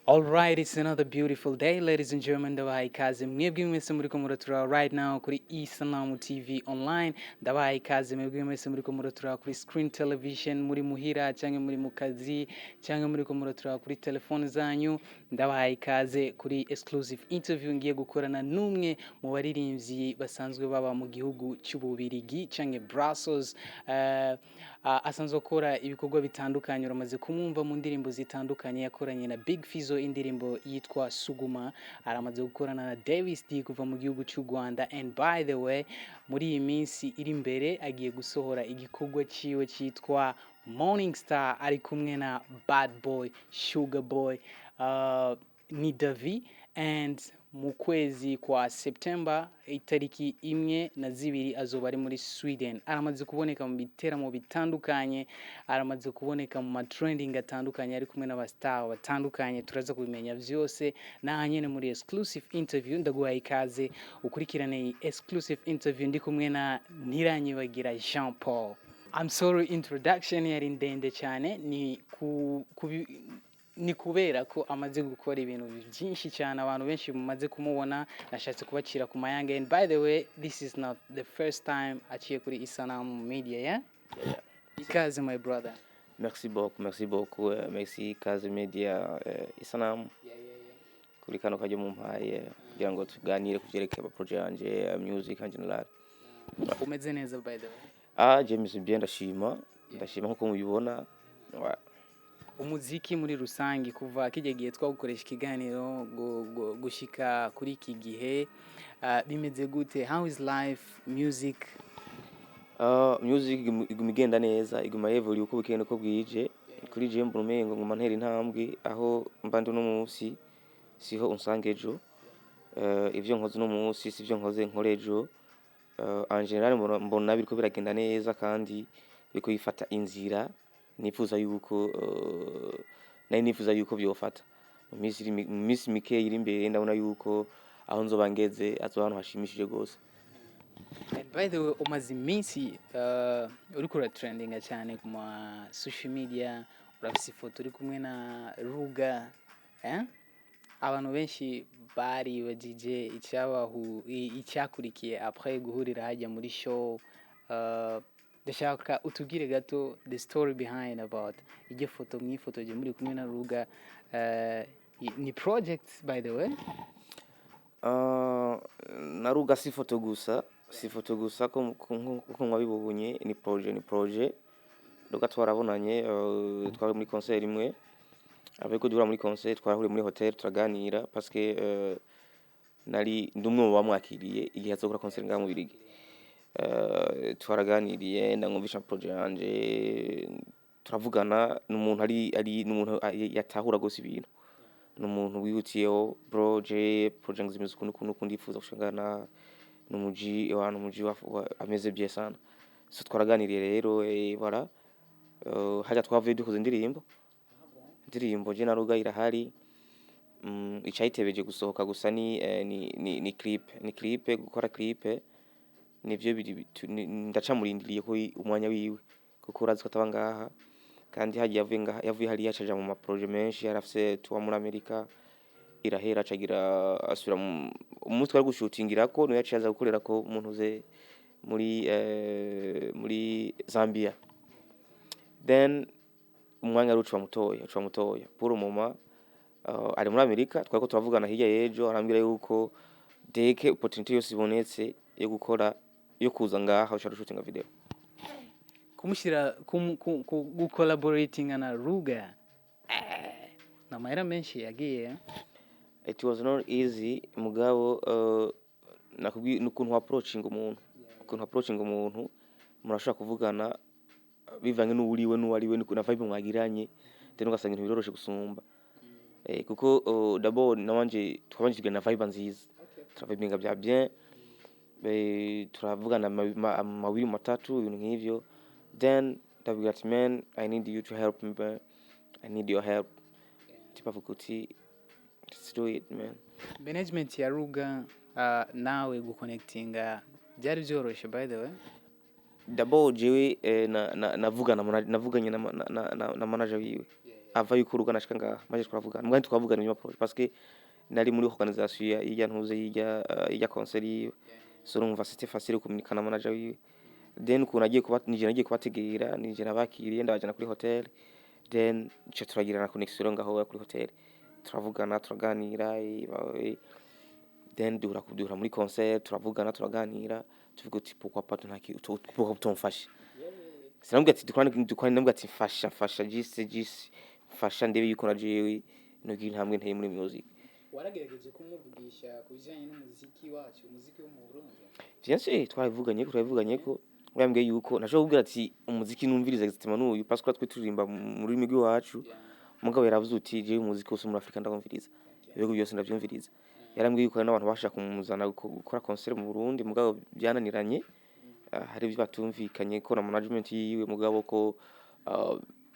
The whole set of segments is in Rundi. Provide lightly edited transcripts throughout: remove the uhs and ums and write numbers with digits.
Alright, it's another beautiful day, ladies and gentlemen. Ndabahaye ikaze mwebwe mwese muriko muraturaba right now kuri Isanamu TV online. Ndabahaye ikaze mwebwe mwese muriko muraturaba kuri screen television, muri muhira canke muri mu kazi canke muriko muraturaba kuri telefone zanyu. Ndabahaye ikaze kuri exclusive interview ngiye gukorana n'umwe mu baririmbyi basanzwe baba mu gihugu cy'Ububirigi canke Brussels. Asanzwe akora ibikorwa bitandukanye, uramaze kumwumva mu ndirimbo zitandukanye yakoranye na Big Fizzo, indirimbo yitwa Suguma. Aramaze gukorana na Davis D kuva mu gihugu cy'u Rwanda. And by the way, muri iyi minsi iri imbere agiye gusohora igikorwa ciwe cyitwa Morning Star, ari kumwe na Bad Boy Sugar Boy, ni Davi. And mu kwezi kwa September, itariki 1 na 2, azoba ari muri Sweden. Aramaze kuboneka mu biteramo bitandukanye, aramaze kuboneka mu ma trending atandukanye, ari kumwe n'aba star batandukanye. Turaza kubimenya vyose naha nyene muri exclusive interview. Ndaguhaye ikaze ukurikirane iyi exclusive interview ndi kumwe na Ntiranyibagira Jean Paul. I'm sorry, introduction yari ndende cyane, ni kubera ko amaze gukora ibintu byinshi cyane, abantu benshi mumaze kumubona. Nashatse kubacira ku mayange. And by the way, this is not the first time aciye kuri Isanamu Media, yeah? Ikaze, my brother. Merci beaucoup, merci beaucoup. Merci Kaze Media, Isanamu, kuri kano kajyo mumpaye kugira ngo tuganire ku vyerekeye ama projet yanje ya music en general. Umeze neza, by the way? Ah, je meze bien, ndashima. Ndashima nkuko mubibona. Ouais. Umuziki muri rusange, kuva kijya gihe twagukoresha ikiganiro gushika kuri iki gihe, bimeze gute? How is life, music? Music iguma igenda neza, iguma évolue uko bukeye uko bwije. Kuri je mbona umengo nguma ntera intambwe. Aho mba ndi uno munsi siho unsanga ejo. Ivyo nkoze uno munsi sivyo nkoze nkora ejo. En general mbona biriko biragenda neza kandi biriko bifata inzira nifuza yuko nari nifuza yuko vyofata. Mu minsi mikeyi iri imbere ndabona yuko aho nzoba ngeze azoba ahantu hashimishije gose. And by the way, umaze iminsi uriko uratrendinga cyane ku ma social media. Urafise ifoto uri kumwe na Ruga, eh? Abantu benshi baribagije icyakurikiye après guhurira hajya muri show. Ndashaka utubwire gato the story behind about iryo foto mwifotoje muri kumwe na Ruga. Ni project, by the way? Na Ruga si foto gusa, si foto gusa ko mwabibonye, ni projet, ni projet. Ruga twarabonanye, twari muri concert imwe. Avec duhura muri concert, twarahuriye muri hotel turaganira parce que nari ndi umwe mu bamwakiriye igihe azokora concert ngaha mu Birigi. Twaraganiriye, ndamwumvisha projet yanje, turavugana. Ni umuntu ari ni umuntu yatahura gose ibintu, ni umuntu wihutiyeho: "Bro, je projet zimeze ukuntu ukuntu ukuntu, ndifuza gushingana n'umuji wa n'umuji ameze bien sana." So twaraganiriye rero, voilà. Harya twavuye dukoze indirimbo je na Ruga, irahari. Icayitebeje gusohoka gusa ni, ni clip, ni clip, gukora clip nivyo biri ndacamurindiriye ko umwanya wiwe, kuko urazi ko ataba ngaha kandi hagiye yavuye ngaha, yavuye hariya acaja mu ma projet menshi. Yarafise tour muri Amerika irahera, acagira asubira mu umunsi twari gushutingirako, niwe yaciye aza gukorerako mu ntuze muri Zambia. Then umwanya ari ucuba mutoya, ucuba mutoya. Pour le moment ari muri Amerika. Twariko turavugana hirya y'ejo, arambwira yuko dès que opportunité yose ibonetse yo gukora, yo kuza ngaha uca dushutinga video. Kumushyira gucollaboratinga na Ruga, ni amahera menshi yagiye, eh? It was not easy, mugabo nakubwiye n'ukuntu approaching umuntu, ukuntu approaching umuntu murashobora kuvugana bivanye n'uwuriwe n'uwariwe na vibe mwagiranye, then ugasanga ibintu biroroshe gusumba. Kuko d'abord nabanje twabanje tugirana vibe nziza, turavibinga bya bien, turavugana mawili matatu, ibintu nk'ivyo. Then ndabwira ati: "Man, I need you to help me, man. I need your help." Tipo avuga uti: "Let's do it, man." Management ya Ruga, nawe guconnectinga byari byoroshye, by the way? D'abord jewe navugana navuganye na manager wiwe. Ava yuko urugana ashika ngaha, maze twaravugana, mbwa twavugana inyuma projet, parce que nari muri organisation ya irya ntuze, y'irya concert yiwe. So urumva, c'était facile communiquer na manager wiwe. Then ukuntu agiye kuba, nije nagiye kubategera, nije nabakiriye, ndabajana kuri hotel. Then nca turagirana connexion ngaho kuri hotel, turavugana, turaganira. Then duhura muri concert, turavugana, turaganira, tuvuga uti: "Pourquoi pas tunaki, pourquoi utomfasha?" Sinamubwira ati dukorane, namubwira ati: "Mfasha, mfasha, juste mfasha ndebe yuko na jewe nogira intambwe nteye muri music." Waragerageje kumuvugisha ku bijyanye n'umuziki wacu, umuziki wo mu Burundi? Bien sûr, twabivuganye ko yambwiye yuko nashobora kubwira ati umuziki numviriza exactement n'uyu, parce que twe turirimba mu rurimi rw'iwacu. Mugabo yaravuze uti: "Jewe umuziki wose muri Afrika ndawumviriza, ibihugu byose ndavyumviriza." Yarambwiye yuko hari n'abantu bashaka kumuzana gukora concert mu Burundi, mugabo byananiranye. Hari ibyo batumvikanye ko na management yiwe, mugabo ko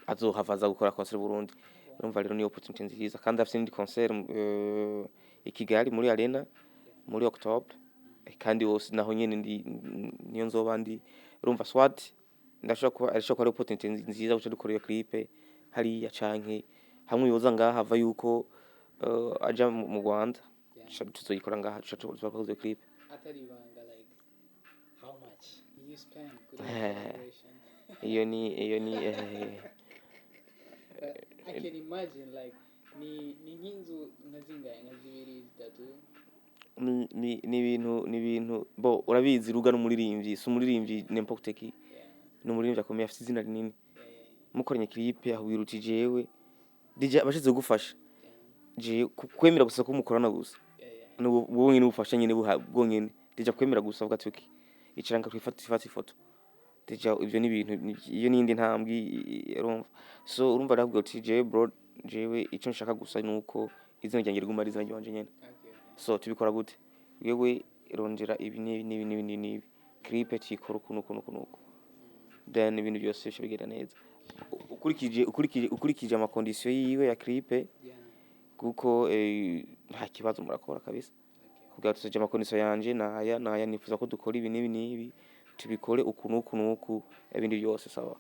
azohava aza gukora concert mu Burundi. Urumva rero ni opportunity nziza, kandi afite n'indi concert i Kigali muri Arena muri October. Kandi wose naho nyene ndi niyo nzoba ndi. Urumva, soit ndashobora kuba, arashobora kuba ari opportunity nziza guca dukora iyo clip hariya, canke hamwe yoza ngaha ava yuko aja mu Rwanda, tuzoyikora ngaha, tuca tuzokoza iyo clip. Atari ibanga, like, how much you spend kuri collaboration? Iyo ni I can imagine, like, ni nk'inzu nka zingahe, nka zibiri, zitatu? Ni ibintu bo urabizi. Ruga n'umuririmbyi, si umuririmbyi n'importe qui, ni umuririmbyi akomeye, afite izina rinini. Mukoranye clip, ahubwira uti: "Jewe DJ abashize kugufasha jewe kwemera gusa ko mukorana gusa." Ni bwonyene ubufasha nyene buha bwonyene DJ kwemera gusa, avuga ati: "Okay, icara nga twifate, ifate ifoto." Déjà ivyo ni ibintu iyo nindi ntambwe urumva. So urumva aravuga uti: "Jewe bro, jewe ico nshaka gusa nuko izina ryanjye riguma ari izina ryanje nyene." So tubikora gute? Wewe rondera ibi n'ibi n'ibi n'ibi n'ibi n'ibi, clip tuyikora uku n'uku n'uku n'uku, then ibintu byose bica bigenda neza ukurikije ama conditions yiwe ya clip, kuko nta kibazo, murakora kabisa. Kugira tuseje ama conditions yanje naya naya, nifuza ko dukora ibi n'ibi n'ibi, tubikore uku n'uku n'uku, ibindi byose sawa.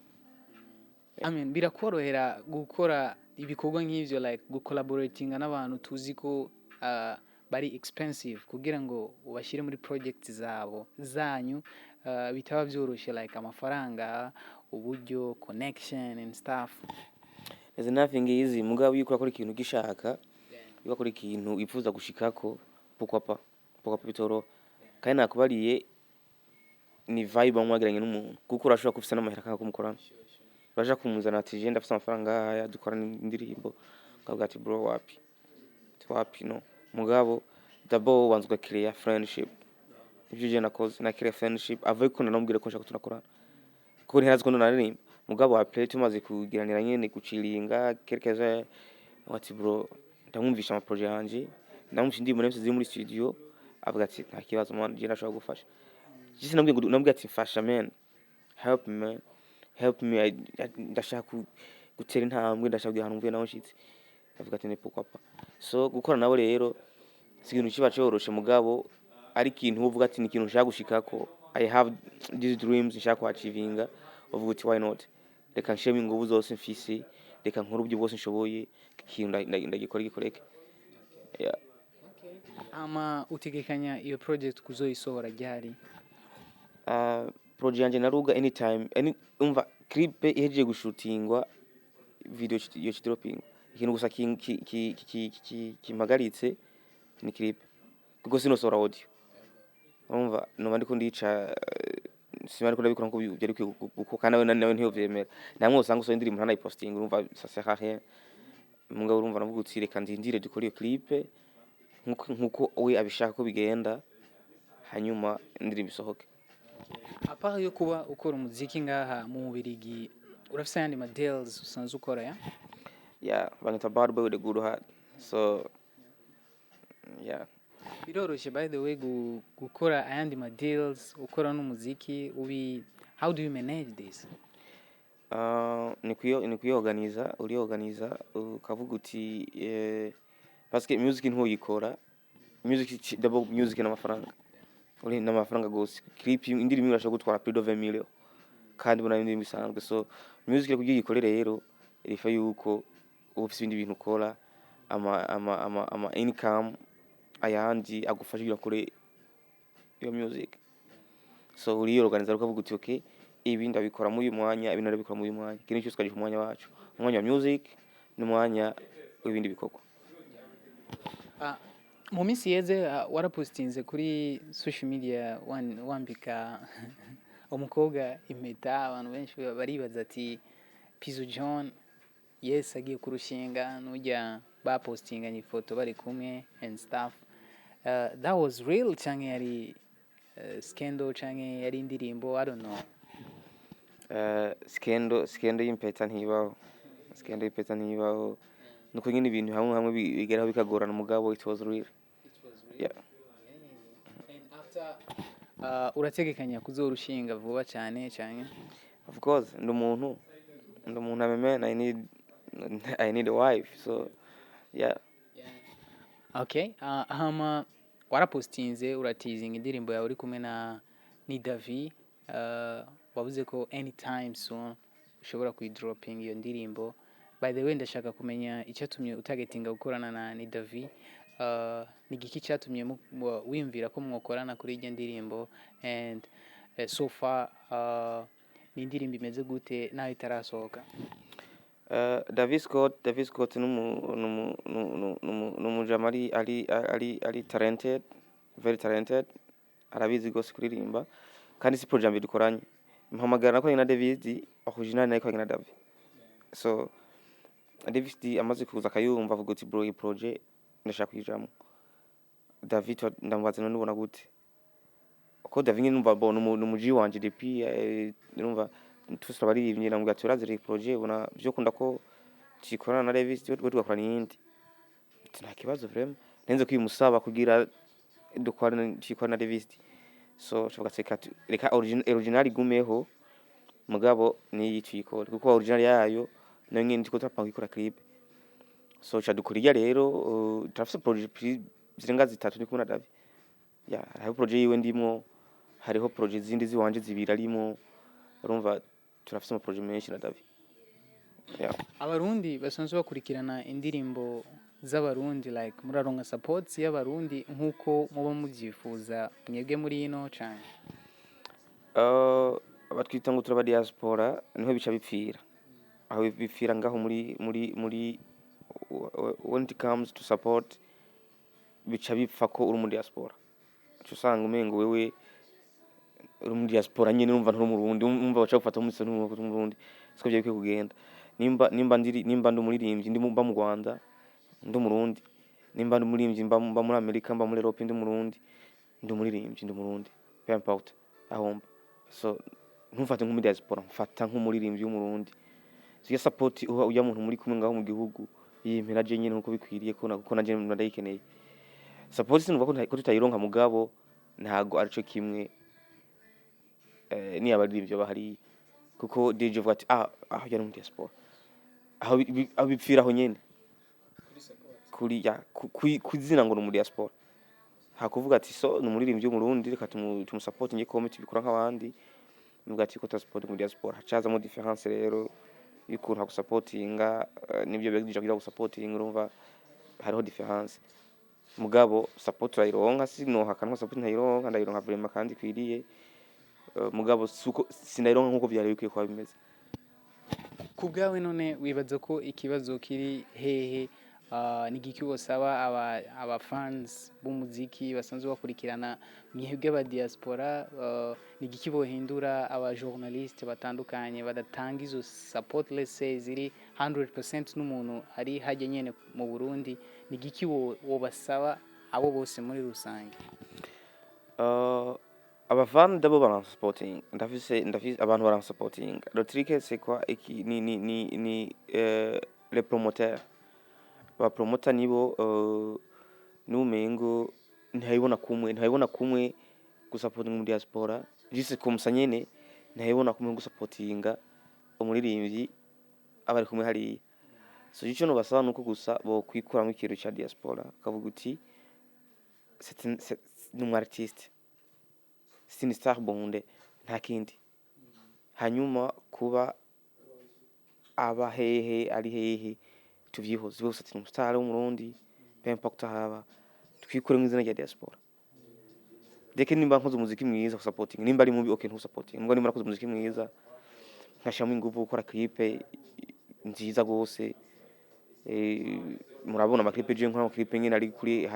I mean, birakorohera gukora ibikorwa nk'ivyo, like gucollaboratinga n'abantu tuzi ko bari expensive, kugira ngo ubashyire muri project zabo zanyu, bitaba byoroshe, like amafaranga, uburyo, connection and stuff? There's nothing easy, mugabo iyo urakora ikintu ugishaka, iyo ukora ikintu wifuza gushikako, pourquoi pas, pourquoi pas bitoroha. Kandi nakubariye, ni vibe mwagiranye n'umuntu, kuko urashobora kuba ufise n'amahera akanga ko mukorana. Uraja kumuzana ati: "Je ndafise amafaranga aya, dukorana indirimbo." Ukavuga ati: "Bro, wapi." Ati: "Wapi, no." Mugabo d'abord ubanza ugacréa friendship. Ivyo je nakoze, na créa friendship avuye ko namubwira ko nshaka ko tunakorana, kuko ntiyarazi ko naririmba. Mugabo après tumaze kugiranira nyene, guciringa quelques heures, ati: "Bro." Ndamwumvisha ama projets yanje, ndamwumvisha indirimbo nafise ziri muri studio. Avuga ati: "Nta kibazo man, je ndashobora gufasha." Je sinamubwiye ngo, namubwiye ati: "Mfasha man, help me man, help me. Ndashaka gutera intambwe, ndashaka kugira ahantu mvuye naho nshitse." Avuga ati: "Ne pourquoi pas." So gukora nabo rero si ikintu kiba coroshe, mugabo ari ikintu uvuga ati: "Ni ikintu nshaka gushikako, I have these dreams nshaka kuachievinga." Uvuga uti: "Why not? Reka nshiremo inguvu zose mfise, reka nkore uburyo bwose nshoboye, ikintu ndagikora gikoreke." Yeah. Ama utegekanya iyo project kuzoyisohora ryari? Projet yanje na Ruga, anytime, any, umva, clip ihejeje gushutingwa, video yo dropping. Ikintu gusa kimpagaritse ni clip, kuko sinosohora audio. Urumva, noba ndiko ndica, simba ndiko ndabikora nkuko byari bikwiye gukorwa, kandi nawe ntiyovyemera. Namwe usanga usohoye indirimbo ntanayipostinga, urumva, ça sert à rien. Mugabo urumva, navuga uti: "Reka ndindire dukore iyo clip nkuko we abishaka ko bigenda, hanyuma indirimbo isohoke." À part yo kuba ukora umuziki ngaha mu Bubirigi, urafise ayandi ma deals usanzwe ukora ya? Yeah, banyita bad boy with a good heart, so yeah. Biroroshye, by the way, gukora ayandi ma deals ukora n'umuziki ubi? How do you manage this? Ni kuyorganiza, uriyorganiza, ukavuga uti parce que music ntuyikora music d'abord music n'amafaranga, uri n'amafaranga gose. Clip, indirimbo irashobora gutwara plus de 20 millions, kandi ubona indirimbo isanzwe. So music kugira uyikore rero, rifa yuko Uba ufise ibindi bintu ukora, ama income ayandi agufasha kugira ukore iyo music. So uriyorganiza, ukavuga uti: "Okay, ibi ndabikora muri uyu mwanya, ibi ndabikora muri uyu mwanya." Ikintu cyose ukagiha umwanya wacu, umwanya wa music n'umwanya w'ibindi bikorwa. Ah, mu minsi yeze warapostinze kuri social media wambika umukobwa impeta. Abantu benshi baribaza ati: "Pizzo John, yes, agiye kurushinga nujya bapostinganye ifoto bari kumwe and stuff." That was real canke yari scandal canke yari indirimbo? I don't know. Scandal y'impeta ntibaho, scandal y'impeta ntibaho. Nuko nyine ibintu hamwe hamwe bigeraho bikagorana, mugabo it was real, yeah. And after, urategekanya kuzorushinga vuba cyane canke? Of course, ndi umuntu, I'm a man, I need a wife, so yeah. Okay, hama warapostinze uratizinga indirimbo yawe uri kumwe na ni Davi. Wavuze ko anytime soon ushobora kuyidropinga iyo ndirimbo. By the way, ndashaka kumenya icyatumye utagetinga gukorana na ni Davi. Ni igiki cyatumye wiyumvira ko mwokorana kuri iyo ndirimbo? And so far, ni indirimbo imeze gute naho itarasohoka? David Scott numujama ari talented, very talented, arabizi gose kuririmba. Kandi si projet mbere dukoranye. Mpamagara nakoranye na David original, nayo na David. So David amaze kuza akayumva, avuga uti: "Bro, iyi projet ndashaka kuyijamwo." David ndamubaza: "None ubona gute?" Ko David nyine numva bon numuji wanje depuis, numva twese turabaririmbyi. Namubwira ati: "Urazi iyi projet, ubona vyokunda ko tuyikorana na David, we tugakorana iyindi?" Ati: "Nta kibazo." Vraiment nenze kwimusaba kugira dukorane, tuyikorane na David. So tuvuga ati: Reka original igumeho, mugabo niyi tuyikore, kuko original yayo nayo nyene turiko turapanga gukora clip." So ca dukora irya rero. Turafise projet zirenga zitatu ndi kumwe na David. Ya, hariho projet yiwe ndimwo, hariho projet zindi ziwanje zibiri arimo. Urumva turafise ama projet menshi na David, yeah. Abarundi basanzwe bakurikirana indirimbo z'Abarundi, like muraronka support y'Abarundi nk'uko muba mubyifuza mwebwe muri ino cane? Batwita ngo turaba diaspora, niho bica bipfira. Aho bipfira ngaho muri when it comes to support, bica bipfa ko uri mu diaspora. Uca usanga umengo wewe uri mu diaspora nyene, urumva nturi Umurundi, umva baca gufata nk'umuntu nturi Umurundi. Siko vyari bikwiye kugenda. Nimba ndi umuririmbyi, ndi mba mu Rwanda, ndi Umurundi. Nimba ndi umuririmbyi mba muri Amerika, mba muri Europe, ndi Umurundi, ndi umuririmbyi, ndi Umurundi, peu importe aho mba. So ntumfate nk'umu diaspora, mfata nk'umuririmbyi w'Umurundi. Siyo support uha ujya muntu muri kumwe ngaho mu gihugu, yimpera je nyene nkuko bikwiriye, ko kuko nanje ndayikeneye support. Sinumva ko tutayironka, mugabo ntago arico kimwe ni abaririmbyi bahari, kuko DJ avuga ati: "Ah ah, yari mu diaspora." Aho aho bipfira aho nyene kuri ya kuzina ngo ni mu diaspora, hakuvuga ati: "So ni umuririmbyi w'Umurundi, reka tumusupport nge kome tubikora nk'abandi." Nuvuga ati ko support mu diaspora, hacazamo difference rero y'ukuntu hagusapotinga, nibyo bigije kugira gusapotinga. Urumva hariho difference, mugabo support turayironka. Sinohakana ko support ntayironka, ndayironka vraiment kandi ikwiriye. Mugabo suko sinayironka nkuko vyari bikwiye kuba bimeze. Ku bwawe none wibaza ko ikibazo kiri hehe? Ni igiki wosaba aba fans b'umuziki basanzwe bakurikirana mwebwe aba diaspora? Ni igiki bohindura aba journaliste batandukanye badatanga izo support, let's say ziri 100% n'umuntu ari hajya nyene mu Burundi? Ni igiki wobasaba abo bose muri rusange? Abafana d'abord baransapotinga, ndafise abantu baransapotinga. Le truc c'est quoi? Iki ni les promoteurs, ba promoter nibo numengo ntibabibona kumwe gusapotinga mu diaspora, juste comme ça nyene. Ntibabibona kumwe gusapotinga umuririmbyi aba ari kumwe hariya. So ico nobasaba nuko gusa bokwikuramwo ikintu ca diaspora, ukavuga uti: "Ni umu artiste, c'est une star burundais, nta kindi." Hanyuma kuba aba hehe, ari hehe, Tuvyihoze bose ati umustar w'Umurundi, peu importe haba, twikuremo izina rya diaspora. Deke nimba nkoze umuziki mwiza, supporting. Nimba ari mubi, okay, ntusupporting. Mbwa nimba nakoze umuziki mwiza, nkashiramo inguvu gukora clip nziza gose, murabona amaclip je nkora, amaclip nyene ari kuri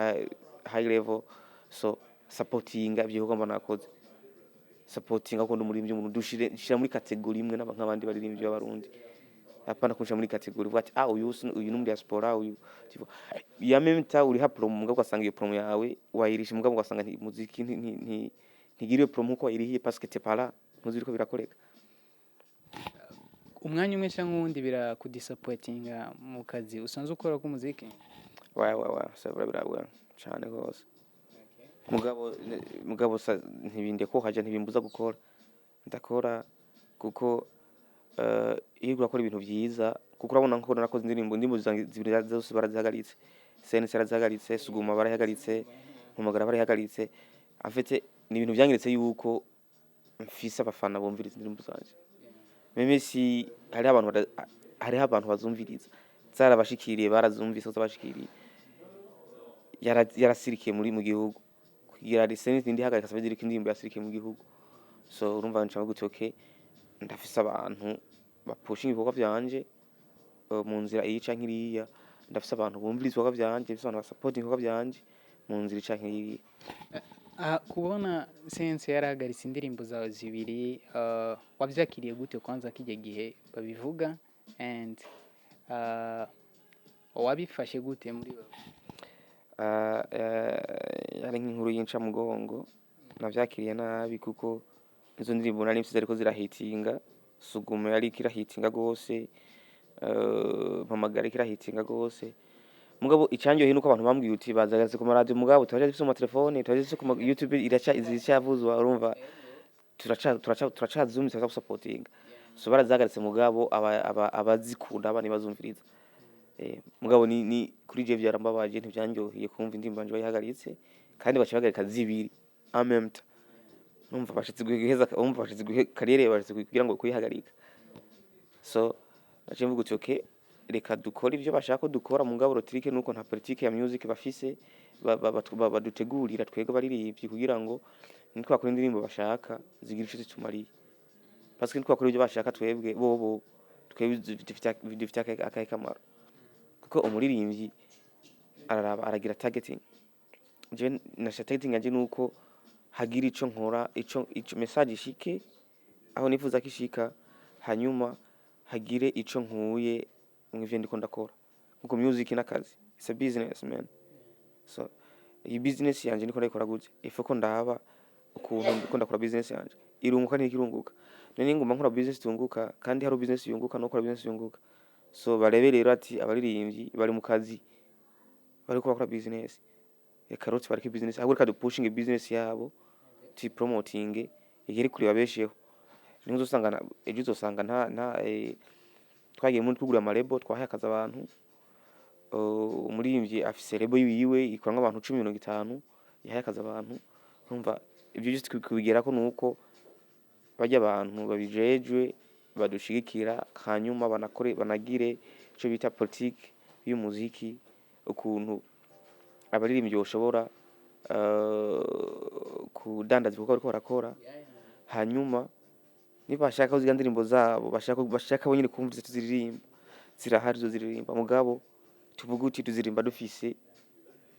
high level. So supportinga ivyo bikorwa mba nakoze, supportinga ko ndi umuririmbyi w'Umurundi, dushire shira muri category imwe nk'abandi baririmbyi b'Abarundi, apana kunshira muri category uvuga ati: "Ah, uyu uyu ni diaspora uyu." Tu vois, ya même temps uriha promo, mugabo ugasanga iyo promo yawe wayirisha, mugabo ugasanga muziki ntigira iyo promo uko wayirihiye, parce que t'es pas là, ntuzi biriko birakoreka. Umwanya umwe cyangwa uwundi birakudisappointinga mu kazi usanzwe ukora k'umuziki? Ouais, c'est vrai, biragora cane gose, mugabo ntibinde ko haja ntibimbuza gukora. Ndakora kuko iyo uriko urakora ibintu vyiza, kuko urabona nko narakoze indirimbo zanjye zibiri zose barazihagaritse. CNC yarazihagaritse, Suguma barayihagaritse, Mpamagara barayihagaritse. En fait, ni ibintu vyanyeretse yuko mfise abafana bumviriza indirimbo zanje, même si hariho abantu bazumviriza, zarabashikiriye, barazumvise, zabashikiriye, yarasirikiye muri mu gihugu. Kugira CNC ndi hagarika, ça veut dire ko indirimbo yasirikiye mu gihugu. So urumva nca mvuga uti: "Okay, ndafise abantu bapushinga ibikorwa vyanje mu nzira iyi canke iriya, ndafise abantu bumviriza ibikorwa vyanje, ndafise abantu basupportinga ibikorwa vyanje mu nzira iyi canke iriya." Ah, kubona CNC yarahagaritse indirimbo zawe zibiri, wavyakiriye gute kwanza kijya gihe babivuga, and wabifashe gute muri wewe? Ah, yari nk'inkuru y'incamugongo. Navyakiriye nabi kuko izo ndirimbo nari mfise zariko zirahitinga. Suguma yariko irahitinga gose, Mpamagara iriko irahitinga gose. Mugabo icandyoheye nuko abantu bambwiye uti bazagaritse ku maradiyo, mugabo turacyazifise mu matelefone, turacyazifise ku ma YouTube, iraca ziracavuzwa. Urumva turacazumvise, turagusapotinga. So barazihagaritse, mugabo abazikunda aba ntibazumviriza. Mugabo ni kuri je vyarambabaje, ntivyanryoheye kumva indirimbo yanje bayihagaritse, kandi baca bahagarika zibiri en même temps. Numva bashitse guheza, umva bashitse guhe carrière, bashitse kugira ngo kuyihagarika. So naciye mvuga uti: "Okay, reka dukore ivyo bashaka ko dukora." Mugabo le truc nuko nta politique ya music bafise badutegurira twebwe abaririmbyi, kugira ngo nitwakora indirimbo bashaka zigira ico zitumariye, parce que nitwakora ivyo bashaka twebwe, bobo twebwe bidufitiye akahe kamaro? Kuko umuririmbyi araraba, aragira targeting. Je nasha targeting yanje nuko hagira ico nkora, ico message ishike aho nifuza ko ishika, hanyuma hagire ico nkuye mw'ivyo ndiko ndakora, kuko music n'akazi, it's a business, man. So iyi business yanje ndiko ndayikora gute? Il faut ko ndaba ukuntu ndiko ndakora business yanje irunguka, ntikirunguka. None nguma nkora business itunguka, kandi hari business yunguka no gukora business yunguka. So barebe rero ati abaririmbyi bari mu kazi, bariko bakora business, reka rero tubareke business, ahubwo reka dupushinge business yabo, tuyipromotinge igere kure, babesheho. Niho uzosanga ejo uzosanga nta twagiye muri twugura amalabel, twahaye akazi abantu. Umuririmbyi afise label yiwe ikoramwo abantu 10, 50, yahaye akazi abantu. Urumva ivyo byose kubigerako nuko barya abantu babijejwe badushigikira, hanyuma banakore, banagire ico bita politique y'umuziki, ukuntu abaririmbyi boshobora kudandaza ibikorwa bariko barakora. Hanyuma nibashaka ko zirya ndirimbo zabo bashaka bo nyene kumviriza tuziririmba, zirahari ziririmba, mugabo tuvuge uti tuzirimba dufise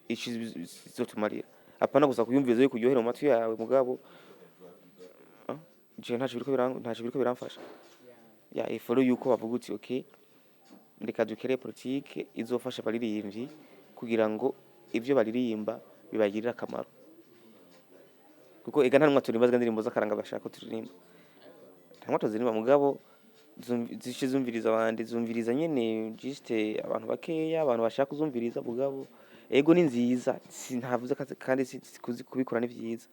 ico zizotumarira, apana gusa kuyumviriza yo kuryohera mu matwi yawe, mugabo je ntaco biriko biramfasha. Ya iforo yuko bavuga uti: "Okay, reka dukere politike izofasha abaririmbyi kugira ngo ivyo baririmba bibagirire akamaro," kuko ega nta numwe aturirimba zirya ndirimbo z'akaranga bashaka ko turirimba, nta numwe atoziririmba, mugabo zice zumviriza abandi, zumviriza nyene juste abantu bakeya, abantu bashaka kuzumviriza. Mugabo ego ni nziza, sintavuze kandi kubikora ni vyiza,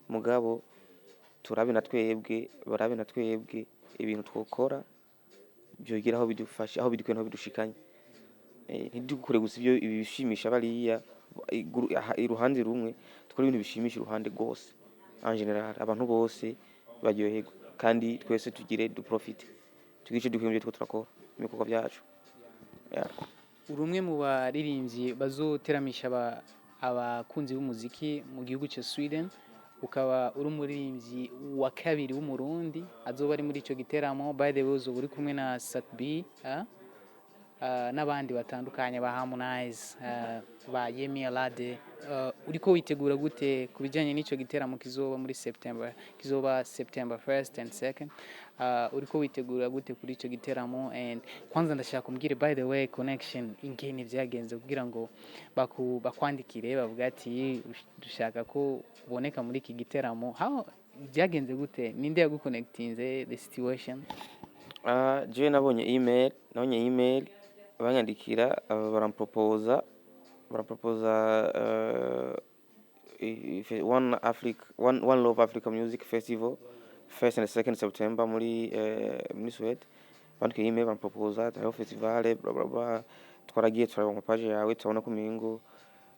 mugabo turabe na twebwe, barabe na twebwe ibintu twokora vyogera aho bidufasha, aho bidukuye naho bidushikanye. Ntidukore gusa ivyo ibishimisha bariya iruhande rumwe, dukore ibintu bishimisha uruhande rwose, en général abantu bose baryoherwe, kandi twese tugire duprofite, tugire ico dukuye muvyo turiko turakora mu bikorwa vyacu, yeah. Uri umwe mu baririmbyi bazoteramisha abakunzi b'umuziki mu gihugu cya Sweden, ukaba uri umuririmbyi wa kabiri w'Umurundi azoba ari muri ico giteramo. By the way, uzoba uri kumwe na Sat-B, ah? N'abandi batandukanye ba Harmonize, ba Yemi Alade. Uriko witegura gute ku bijyanye n'ico giteramo kizoba muri September, kizoba September 1st and 2nd? Uriko witegura gute kuri ico giteramo? And kwanza ndashaka kumbwire, by the way, connection, ingene vyagenze kugira ngo bakwandikire bavuga ati dushaka ko uboneka muri iki giteramo. How byagenze gute? Ninde yaguconnectinze the situation? Ah, jewe nabonye email banyandikira, baramproposa One Africa, One Love Africa Music Festival, first and second September muri Sweden. Bandikiye email baramproposa hariho festival, bla bla bla. Twaragiye turaba mu page yawe, turabona ko umengo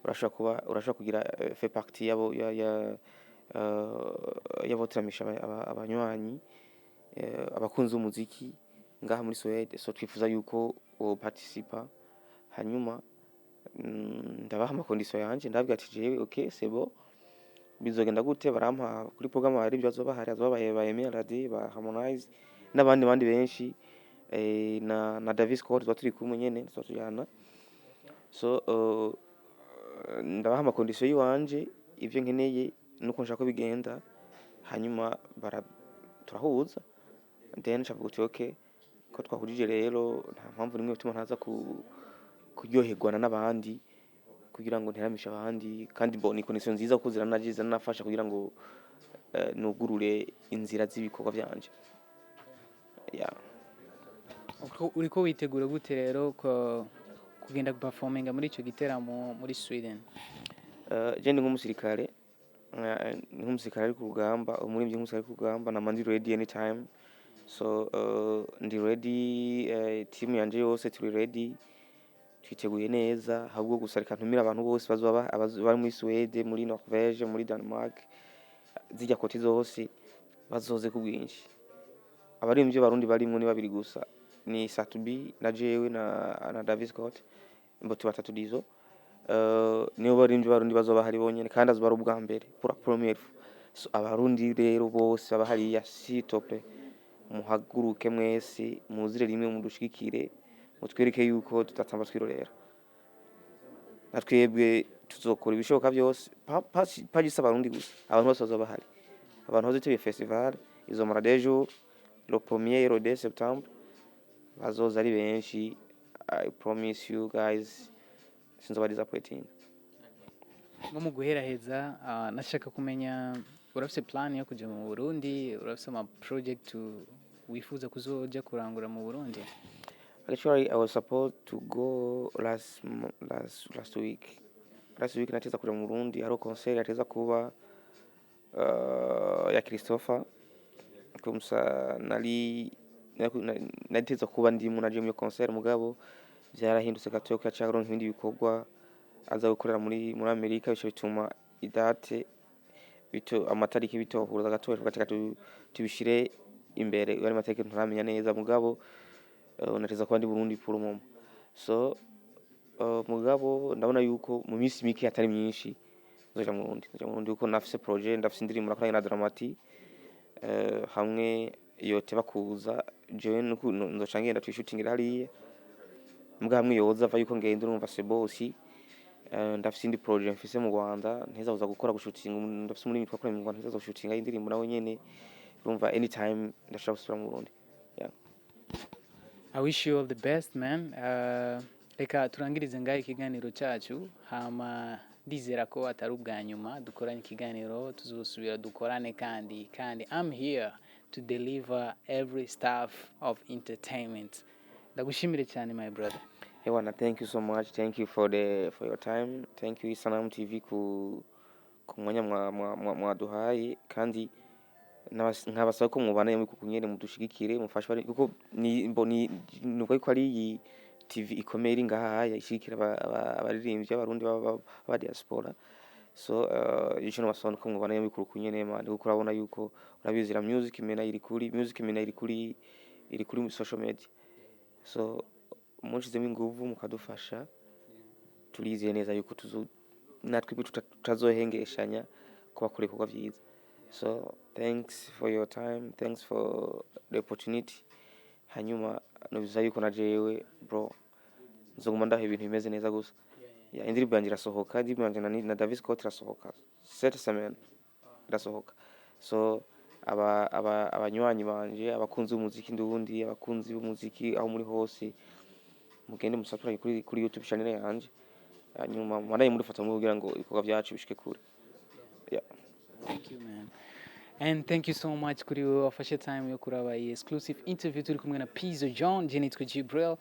urashobora kugira fait partie yabo ya y'aboteramisha abanywanyi, abakunzi b'umuziki ngaha muri Sweden, so twifuza yuko wo participa. Hanyuma ndabaha ama conditions yanje, ndababwira ati jewe okay, c'est bon, bizogenda gute? Barampa kuri programme hari ibyo bazoba bahari, hazoba ba Yemi Alade, ba Harmonize n'abandi bandi benshi, na Davis Scott tuba turi kumwe nyene, tuba tujana. So ndabaha ama conditions yiwanje, ivyo nkeneye nuko nshaka ko bigenda. Hanyuma bara turahuza, then ncavuga uti okay, ko twahurije rero, nta mpamvu nimwe ituma ntaza kuryoherwana n'abandi kugira ngo nteramishe abandi. Kandi mbona ni connection nziza kuko ziranaje ziranafasha kugira ngo nugurure inzira z'ibikorwa vyanje, yeah. Uriko witegura gute rero ko kugenda guperforminga muri ico giteramo muri Sweden? Je ndi nk'umusirikare, ni nk'umusirikare ari ku rugamba, umuririmbyi nk'umusirikare ari ku rugamba, nama ndi ready anytime. So ndi ready, team yanje yose turi ready, twiteguye neza. Ahubwo gusa reka ntumire abantu bose bazoba bari muri Swede, muri Norvege, muri Denmark, zirya côté zose, bazoze ku bwinshi. Abaririmbyi b'Abarundi barimwo ni babiri gusa, ni Sat-B na jewe na Davis Scott, mbo tuba batatu dizo. Nibo baririmbyi b'Abarundi bazoba hari bonyene, kandi azoba ari ubwa mbere, pour la première fois. So Abarundi rero bose baba hariya, s'il te plaît, muhaguruke mwese, muzire rimwe, mudushigikire, mutwereke yuko tutatamba twirorera. Na twebwe tuzokora ibishoboka byose, pas juste Abarundi gusa, abantu bose bazoba bahari, abantu bazitabiriye festival izomara 2 jours, le premier et le 2 septembre, bazoza ari benshi. I promise you guys, sinzoba disappointing. Nko mu guheraheza, nashaka kumenya, urafise plan yo kuja mu Burundi? Urafise ama project wifuza kuzoja kurangura mu Burundi? Actually, I was supposed to go last mo- last last week. Last week nateza kuja mu Burundi, hariho concert yateza kuba ya Christopher. Comme ça nari nateza kuba ndimo naje muri concert, mugabo vyarahindutse gato ko yaca aronka ibindi bikorwa aza gukorera muri Amerika, bica bituma i date bito amatariki bitohura gato, tugaca tubishire imbere. Ari matariki nturamenya neza, mugabo nateza kuba ndi Burundi pour le moment. So mugabo ndabona yuko mu minsi mike atari myinshi nzoja mu Burundi, nzoja mu Burundi kuko nafise projet, ndafise indirimbo nakoranye na Dramati, hamwe yoteba kuza jewe nzoca ngenda tuyishutingira hariya. Mbwa hamwe yoza ava yuko ngenda, urumva c'est bon aussi. Ndafise indi projet mfise mu Rwanda nteza kuza gukora, gushutinga. Ndafise umuririmbyi twakoranye mu Rwanda nteza gushutinga indirimbo nawe nyene. Urumva, anytime ndashobora gusubira mu Burundi, yeah. I wish you all the best, man. Reka turangirize ngaho ikiganiro cyacu, hama ndizera ko atari ubwa nyuma dukoranye ikiganiro, tuzosubira dukorane kandi I'm here to deliver every stuff of entertainment. Ndagushimire cyane, my brother. Ewana, thank you so much. Thank you for your time. Thank you Isanamu TV ku mwanya mwaduhaye, kandi nkabasaba ko mubana muri kuko nyene mudushigikire, mufashe bari kuko ni mboni nuko ko ari iyi TV ikomeye iri ngaha ishigikira abaririmbyi b'Abarundi baba diaspora. So ico nobasaba nuko mubana muri kuko nyene, man, kuko urabona yuko urabizira music mena iri kuri music mena iri kuri social media, so Mushizemo inguvu mukadufasha, turizeye neza yuko tuzo natwe tutazohengeshanya kubakora ibikorwa vyiza. So thanks for your time, thanks for the opportunity. Hanyuma nobiza yuko na jewe, bro, nzoguma ndaha ibintu bimeze neza gusa. Yeah, indirimbo yanje irasohoka, indirimbo yanje na Davis Scott irasohoka cette semaine, irasohoka. So aba abanywanyi banje, abakunzi b'umuziki ndundi, abakunzi b'umuziki aho muri hose, mugende musubscribe kuri YouTube channel yanje, hanyuma mubandanye mudufata mu kugira ngo ibikorwa byacu bishike kure. Yeah. Thank you, man. And thank you so much kuri wowe wafashe time yo kuraba iyi exclusive interview turi kumwe na Pizzo John. Je nitwa Jibril.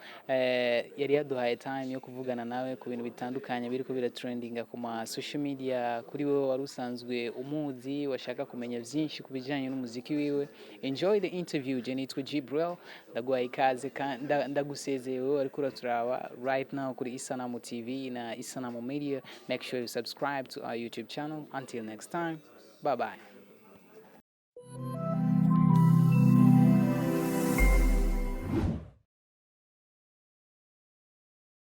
Yari yaduhaye time yo kuvugana nawe ku bintu bitandukanye biriko biratrendinga ku ma social media. Kuri wowe wari usanzwe umuzi, washaka kumenya vyinshi ku bijanye n'umuziki wiwe, enjoy the interview. Je nitwa Jibril, ndaguhaye ikaze, ndagusezeye wowe ariko uraturaba right now kuri Isanamu TV na Isanamu Media. Make sure you subscribe to our YouTube channel. Until next time, bye bye.